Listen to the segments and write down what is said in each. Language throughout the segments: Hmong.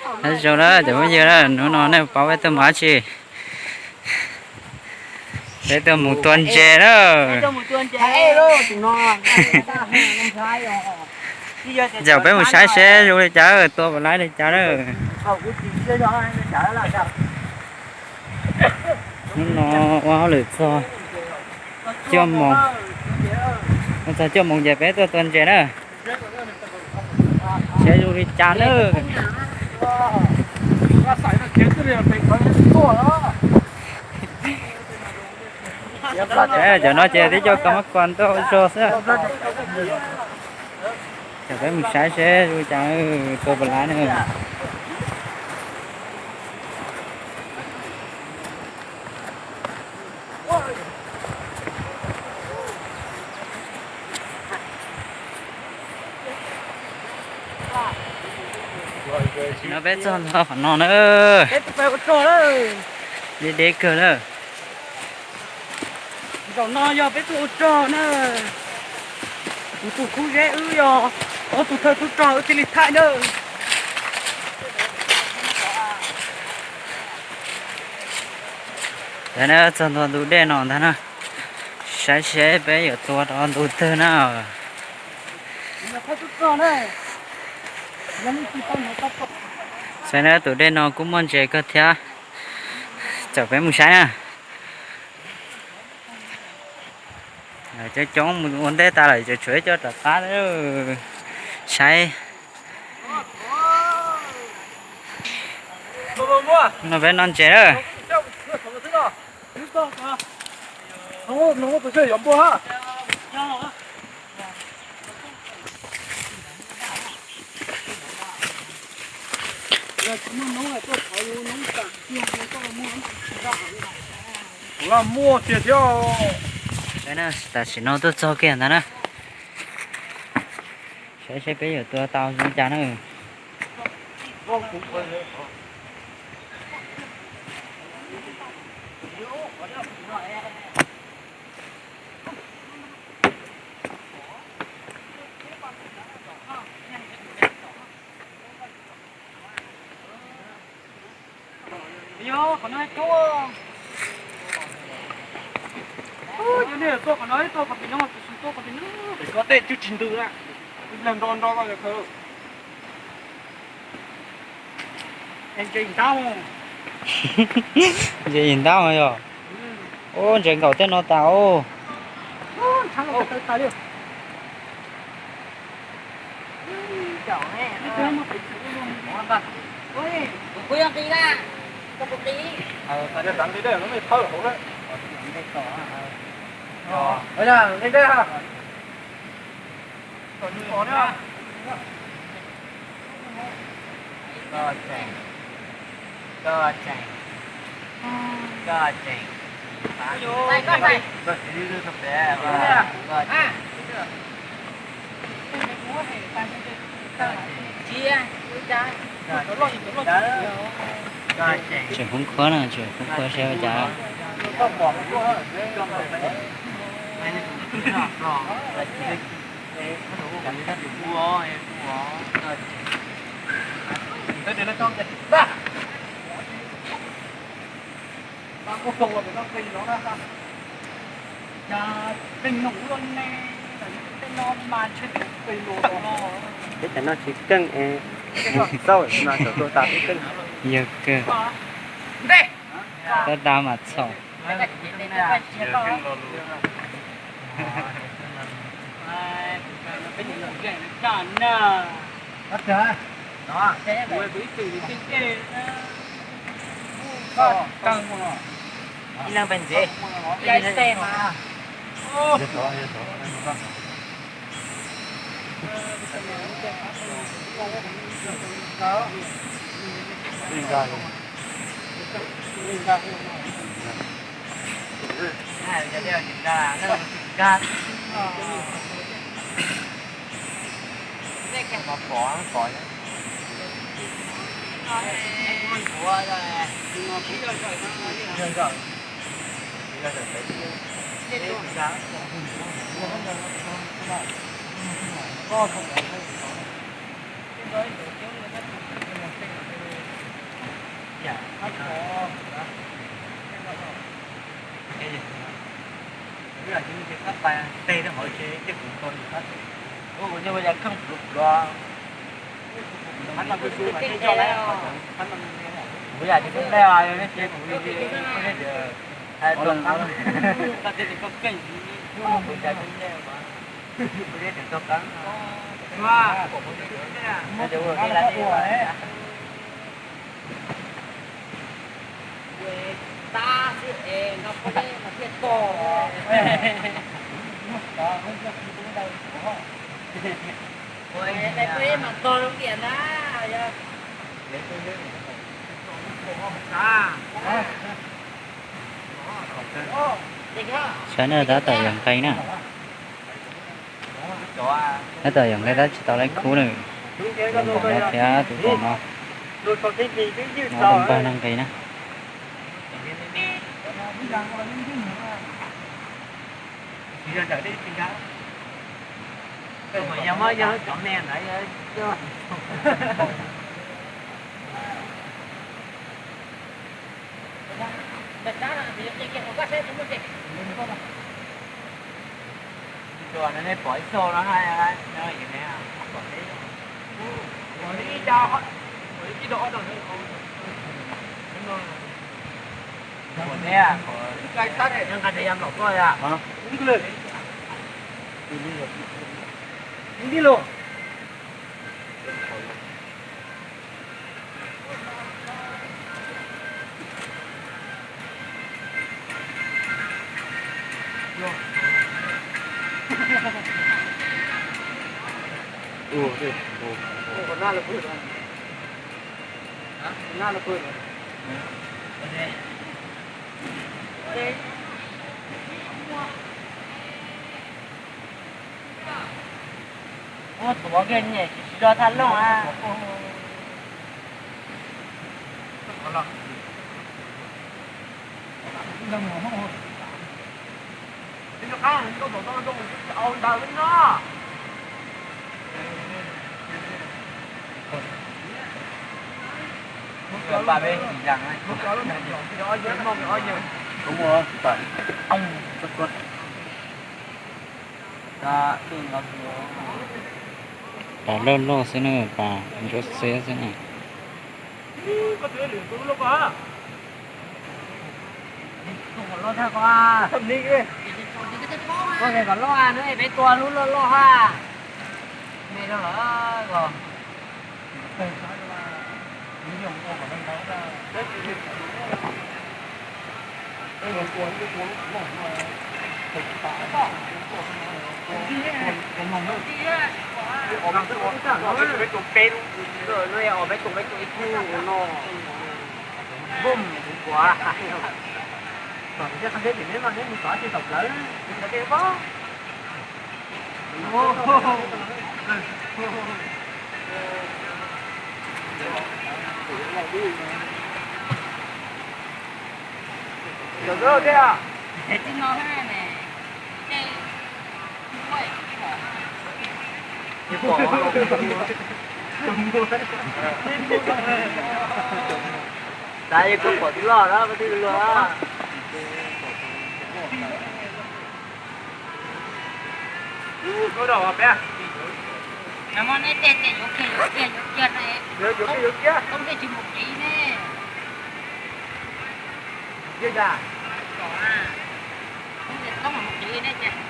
Nyob zoo na cov phooj ywg na, hnub no nej paub peb tuaj mus dab tsi? Peb tuaj mus tua ntses na. Caum peb mus saib seb zoo li cas, tua puas laib li cas na. Hnub no ua hauj lwm txog cuaj moos, txog cuaj moos ces peb tuaj tua ntses na. Seb zoo li cas na. Cov no ces twb coj kab mab kos tuaj ua zog xwb. Caum peb mus saib seb zoo li cas, tua puas laib na. Tam sim no peb txog ntawm qhov no na. Deb deb kawg na. Zaum no yog peb tuaj ua rog na. Kuv tus khub zeb wb yog ob tug thawj tub rog wb thiaj li thaij na. Ces na txog ntua ntu dej no ntag na, saib seb peb yuav tua rau ntu twg na. Saib na, tus dej no kuj muaj ntses kawg thiab. Caum peb mus saib na. Coob coob mus ua ntej tas lawm ces tshuav ib co rov qab saib. No peb noj ntses na. Kuv muaj tiag thiab. Tam sim no tuaj txog kiag ntawd na. Saib seb peb yuav tua tau zoo cas na. Yog qhov no coob. Yog nej tuaj qhov no, tuaj qhov pem no, tus xwm tuaj qhov pem no. Pem ko tej twb tsis ntws na. Twb yog nro nro ko yog khaws. Ntses yim ntab. Ntses yim ntab yog. Ub, ntses nkaum tej no tas os. Koj tseem, koj tseem, koj tseem, koj tseem, koj tseem, tseem khoob khuab na, tseem khoob khuab seb ua cas. Peb cov no tsis keej es xauj no cov tuaj tas peb keej. Yog kawg. Tab tas mas txhaum. Ib leeg pes ntxiv. Saib na, tab tom yog nqe na. Tab tom yog nqe, tab tsis tau lawv khub na. Tus no thiab tus tom no, no npawg no nqe na. Ua tuav kiag nyem tsis tsis tso thaj looj a. Pas loj loj xwb na, pas ntsuab xiab xwb na. Kom loj, peb tua lub loj loj ha. Me rau lawm os. Xav yog koj pom tub loj na, koj twb luag. Nag hmo nej tej tias yuav kiag yuav kiag yuav kiag ne, koob tej tsis mus qiv ne. Koob tej tsis mus qiv ne ces ua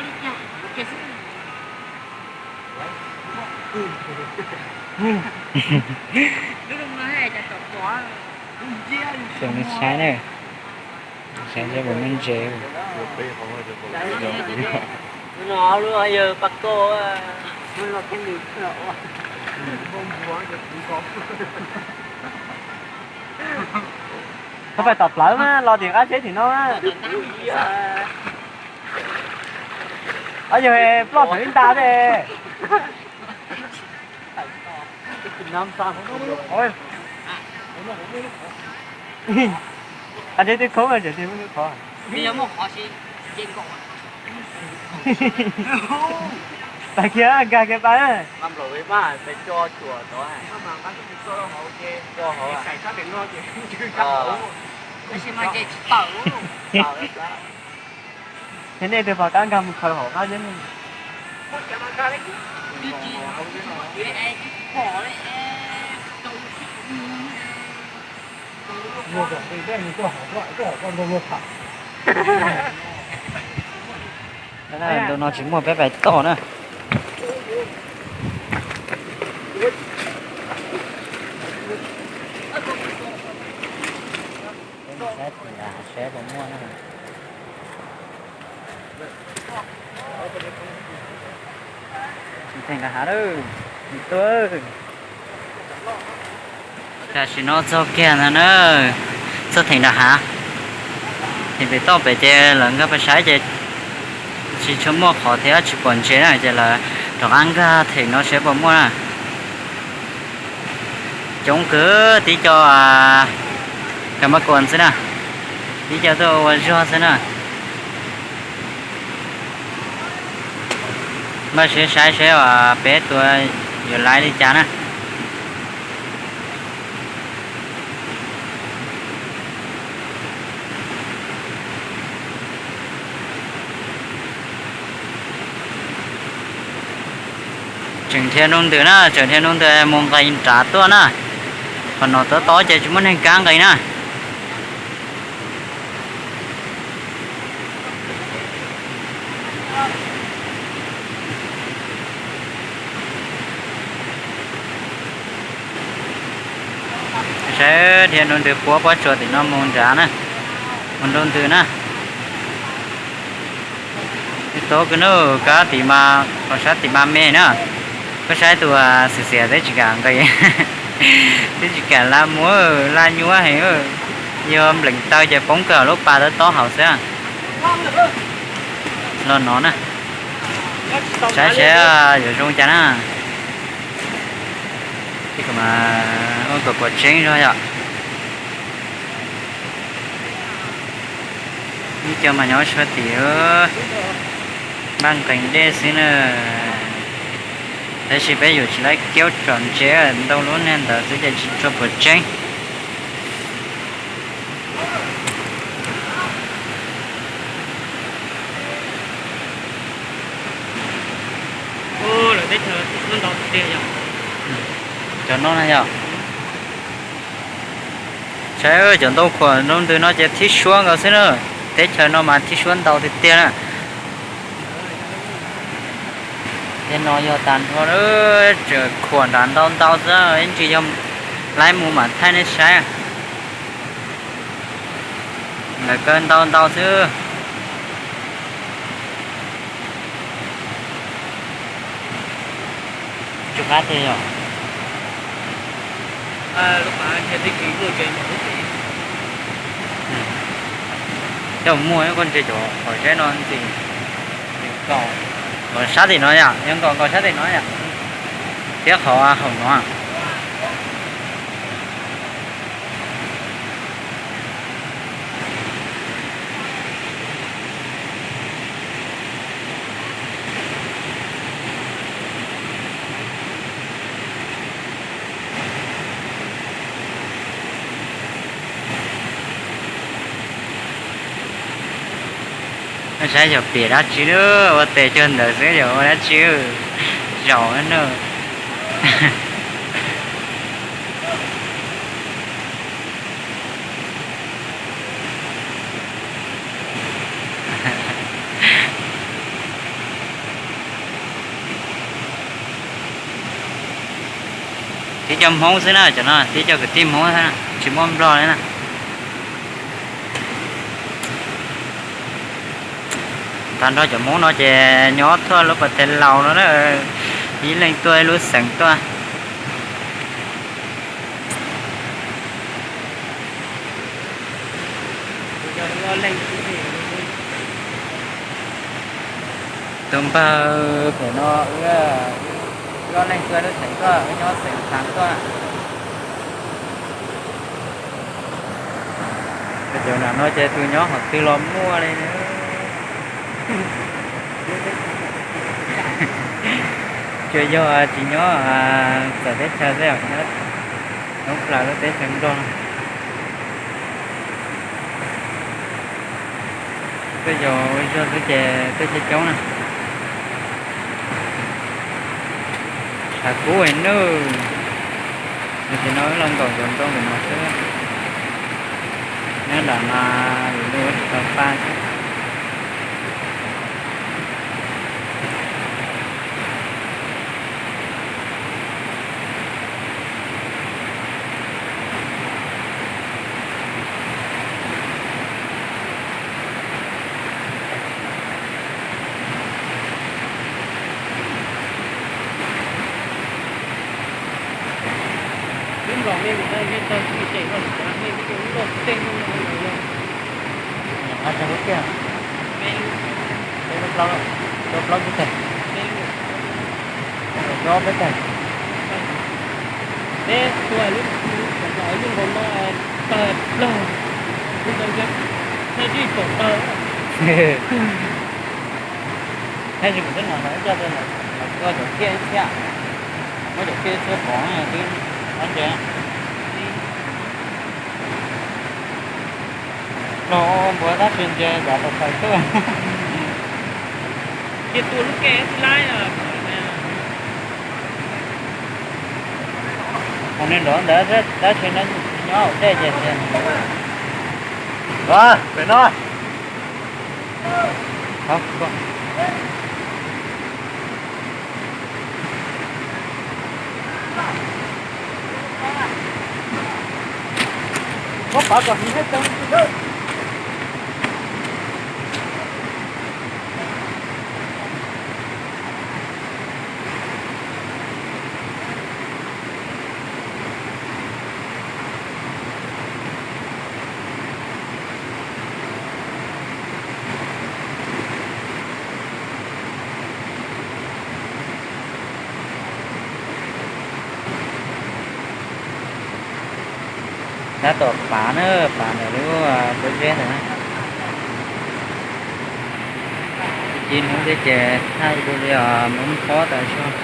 li cas yuav kiag xwb. Lub zoo no cas tsom pom. Saib ne, saib seb puas muaj ntses. No lub yawg Paj Koj. Txhob pais tom plawv mas los tim qab tsheb tim no. Ob yawg ploj thaum ib nta thiab. Qab tsheb twb khoob tseem muaj lub qhov. Kiag nkag kiag pab. Ces nej tus pom qab nkag mus khaws hauv qab xwb. Ntau no tsis muaj peb pais toj na. Peb mus saib tim nram hav seb puas muaj na. Theem nram hav lawm, tuaj. Tam sim no txog kiag ntag na, txog theem nram hav. Theem pem toj pem ces lawv nkag pais saib ces tsis tshua muaj qhov thiab tsis pom ntses na ces lawv rov qab nkag theem no seb puas muaj na. Coob kawg, tib co kas mab kuas xwb na, tib co tuaj ua zog xwb na. Npaj siab saib seb peb tua yuav laib li cas na. Tseem dhia nroo ntws na, tseem dhia nroo ntws mus nqis nrad tuaj na. Qhov no tob tob ces tsis muaj neeg kab nqis na. Saib dhia nroo ntws puab pob tsuas tim no mus nrad na, mus nroo ntws na. Tib tub kws nub kab tim mas qhov sab tim mas me na. Koj saib tus xiv xiav twb tsis kam nqis, twb tsis kam la mus, la nyuab heev. Yog npleem taw ces poob kawg lub pas tob tob hauv xwb. Los no na, saib seb yuav zoo cas na. Mas ua kom puas tseeb zog yom. Ib co mas nyob sab tim npaj nqis dej xwb na. Tab sis peb yuav tsis laib kiaub tsom ntses, ntau lub niag ntawd xwb ces tsis tshua puas tseeb. Cov no na yom. Saib cov ntoo khuam nroo ntws no ces thib suab nkaus xwb na. Teb chaws no mas thib suab ntau tiag tiag na. Tej no yog tag nrho, khuam nram ntau ntau xwb, ib ntsis yog laib mus mam thaij nej saib. Lawv kaw ntau ntau xwb. Tsw qab tiag yom. Coj muaj koj ntsia cov qhov zeb no ntxim, ntxim nkaus. Nkaus sab tim no yom, yog nkaus nkaus sab tim no yom, thiab qhov hauv no. Saib yog piam dab tsi, ua tes cuag ntawd xwb yog ua dab tsi, zaum na. Tib co Hmoob xwb na, cov no tib co kwv tij Hmoob xwb, tsis muaj Nplog li na. Tag nrho cov Hmoob no ces nyob thaj lub pas tes laus no na, ib leeg tuaj ib lub xeev tuaj. Tus npawg pem no wb ob leeg tuaj lub xeev tuaj, wb nyob xeev Xaas tuaj. Cov nram no ces tus nyob qhov twg los muaj li. Tsuas yog tsis nyob txawv teb chaws xwb, nyob thoob plaws lub teb chaws Nplog no. Tuaj yos ua zog xwb ces tuaj coob coob na. Tshav kub heev nawb. Tam sim no wb los nkaum cov ntoo ntawm no xwb. Nyob nram no lus lus tsis tau paj xwb. Twb nplaum me ntawm no yog tag txij tes no lawm, nej twb yog lub loj tej no no lawm. Nyob rau lub tiag, peb lub, peb lub plaub, rau plaub lub tag, peb lub, rau plaub peb tag. Peb tuaj lub, lub nkaus no tawg plaug, lub no yog thaij zij pom tawg. Thaij zij pom teb no lawv coj tuaj lawv tuaj cov kiaj ib txhiab, muab cov kiaj ib txhiab pov twb ob ntseg. Los npuav tab sis ntseg yav tau tawg xwb. Ces tua lub kej tib laib. Hauv nej nrov ntawd tab sis nyob hauv dej ces tias, pem no. Muab pov kom hwv thiab tau. Tab tom pav na, pav ntawm lub pob zeb ntawd na. Ci hnub thiab ces thaij li os, mus pob tas zog.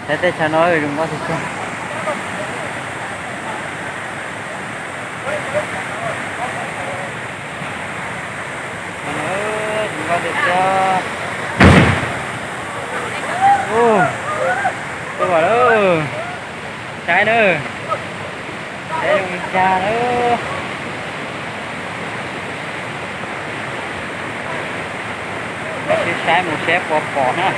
Saib teb chaws no zoo nkauj tiag tiag. Zoo nkauj tiag tiag. Ub, tuaj lawm. Saib na, saib zoo li cas na. Peb sib saib mus seb puas pom na.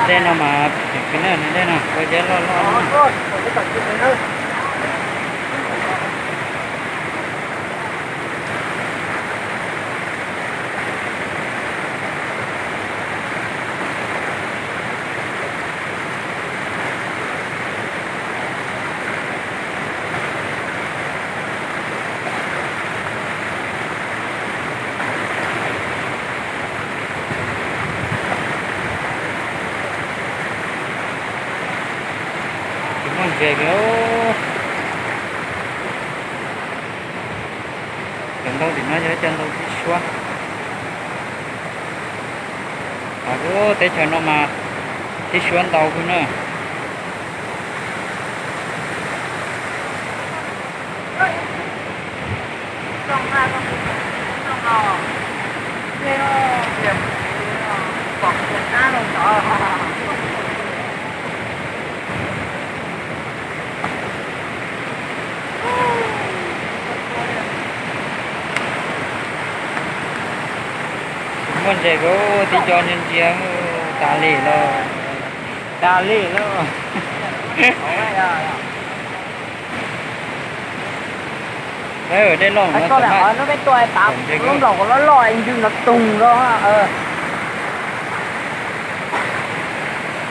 Dej no mas phem kawg na, dej no ua dej loj loj no. Tsis muaj ntses li. Cov ntoo tim no yog cov ntoo sib suab. Teb chaws no mas sib suab ntau kawg na. Muaj ntses kawg, tib co ntsia ntsia tas li lawm. Tas li lawm. Dej loj no, lub nplaum loj loj ntws no tug lawm.